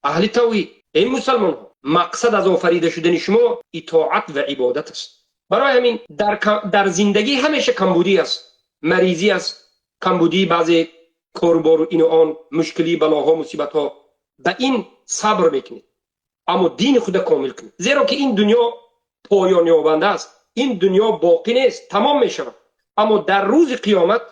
Аҳли тавҳид, эй мусалмонҳо, мақсад аз офарида шудани шумо итоат ва ибодат аст. Барои ҳамин дар зиндагӣ ҳамеша камбудӣ аст, маризӣ аст, камбудии баъзе корубору ину он, мушкилӣ, балоҳо, мусибатҳо. Ба ин сабр мекунед, аммо дини худа комил кунед, зеро ки ин дунё поёнёбанда аст, ин дунё боқӣ нест, тамом мешавад. Аммо дар рӯзи қиёмат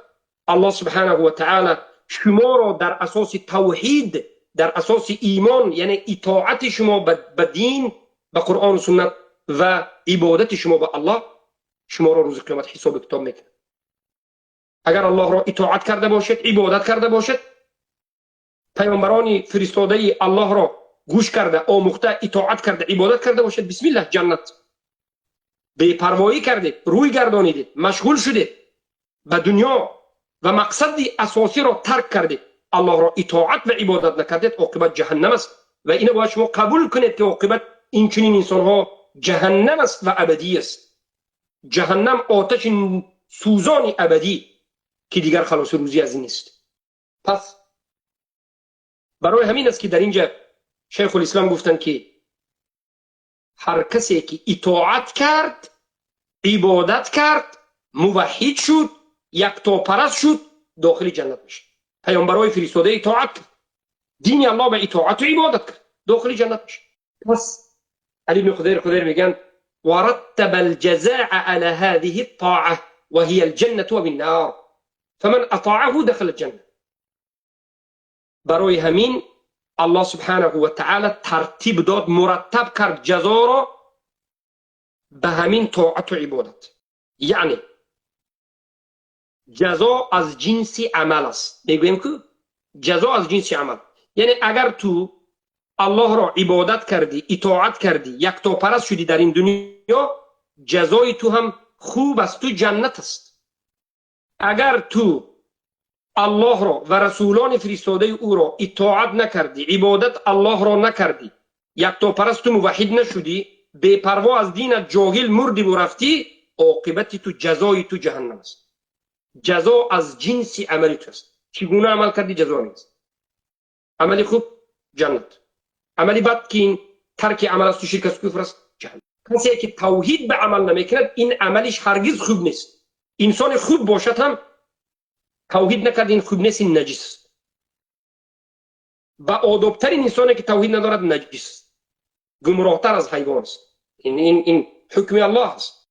Аллоҳ субҳанаҳу ва таъала шуморо дар асоси тавҳид, дар асоси имон, яъне итоати шумо ба дин, ба Қуръону суннат ва ибодати шумо ба Аллоҳ, шуморо рӯзи қиёмат ҳисобу китоб мекунад. Агар Аллоҳро итоат карда бошед, ибодат карда бошед, паёмбарони фиристодаи Аллоҳро гӯш карда, омӯхта, итоат карда, ибодат карда бошед, бисмиллаҳ, ҷаннат. Бепарвоӣ кардед, рӯй гардонидед, машғул шудед ба дунё ва мақсади асосиро тарк кардед, Аллоҳро итоат ва ибодат накардед, оқибат ҷаҳаннам аст. Ва ина бояд шумо қабул кунед, ки оқибат инчунин инсонҳо ҷаҳаннам аст ва абадӣ аст. Ҷаҳаннам оташи сӯзони абадӣ, ки дигар халоси рӯзӣ аз ин нест. Пас барои ҳамин аст, ки дар инҷа Шайхулислом гуфтанд, ки ҳар касе ки итоат кард, ибодат кард, муваҳҳид шуд, яктопараст шуд, дохили ҷаннат мешавад. Паёмбарои фиристода итоат кард, дини Аллоҳ ба итоату ибодат кард, дохили ҷаннат мешавад. Пас Али ибни Худайр мегӯянд: ورتب الجزاء على هذه الطاعة وهي الجنة وبالنار، فمن أطاعه دخل الجنة. برای همین الله سبحانه و تعالی ترتیب داد، مرتب کرد جزا را به همین طاعت و عبادت. یعنی جزا از جنس عمل است. میگوییم که جزا از جنس عمل، یعنی اگر تو الله را عبادت کردی، اطاعت کردی، یکتاپرست شدی در این دنیا، جزای تو هم خوب است، تو جنت است. اگر تو الله را و رسولان فرستاده او را اطاعت نکردی، عبادت الله را نکردی، یکتاپرست و موحد نشدی، بپروا از دینت، جاهل مردی و رفتی، عاقبت تو، جزای تو جهنم است. جزا از جنس عملی تو است. چگونه عمل کردی، جزا نیست. عملی خوب، جنت. عملی بد که این ترک عمل است و شرک است، کفر است، جهنم. کسی که توحید به عمل نمیکند، این عملش هرگز خوب نیست. انسان خوب باشد هم، توحید نکرد، این خوب نیست، این نجس است. با آدابترین انسانی که توحید ندارد نجس است، گمراهتر از حیوان است. این حکم الله است.